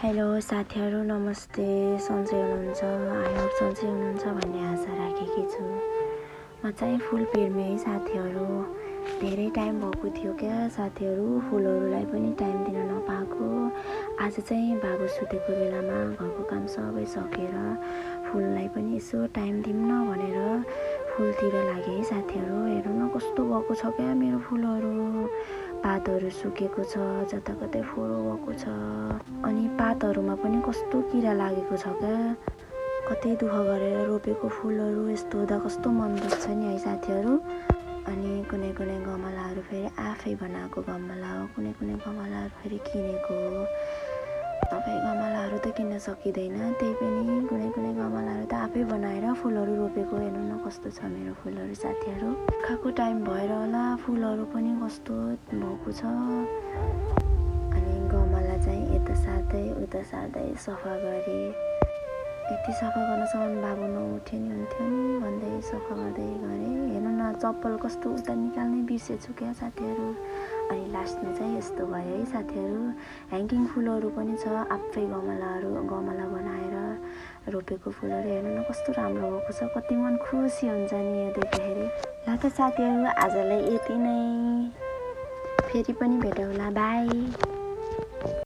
Hello साथीहरू, नमस्ते। सन्चै हुनुहुन्छ? आई होप सन्चै हुनुहुन्छ भन्ने आशा राखेकी छु। म चाहिँ फुल प्रेमी है साथीहरू। धेरै टाइम भएको थियो क्या साथीहरू, फुलहरूलाई पनि टाइम दिन नपाएको। आज चाहिँ बाबु सुतेको बेलामा घरको काम सबै सकेर फुललाई पनि यसो टाइम दिउँ भनेर फुलतिर लागेँ है साथीहरू। हेर्नु न कस्तो भएको छ क्या मेरो फुलहरू। पातहरू सुकेको छ, जताकतै फोरो भएको छ, अनि पातहरूमा पनि कस्तो किरा लागेको छ क्या। कति दुःख गरेर रोपेको फुलहरू यस्तो हुँदा कस्तो मन दुख्छ नि है साथीहरू। अनि कुनै कुनै गमलाहरू फेरि आफै बनाएको गमला हो, कुनै कुनै गमलाहरू फेरि किनेको हो। सबै गमलाहरू त किन्न सकिँदैन, त्यही पनि कुनै कुनै गमलाहरू त आफै बनाएर फुलहरू रोपेको। हेर्नु न कस्तो छ मेरो फुलहरू साथीहरू। खाएको टाइम भएर होला फुलहरू पनि कस्तो भएको छ। अनि गमला चाहिँ यता सार्दै उता सार्दै सफा गरेँ। यति सफा गर्नसम्म बाबु नउठ्यो नि हुन्थ्यो नि भन्दै सफा गर्दै गरेँ। हेर्नु न चप्पल कस्तो उता निकाल्नै बिर्सेछु क्या साथीहरू। अनि लास्टमा चाहिँ यस्तो भयो है साथीहरू। ह्याङ्गिङ फुलहरू पनि छ, आफै गमला बनाएर रोपेको फुलहरू। हेर्नु न कस्तो राम्रो भएको छ, कति मन खुसी हुन्छ नि यो देख्दाखेरि। ल त साथीहरू, आजलाई यति नै। फेरि पनि भेटौँला, बाई।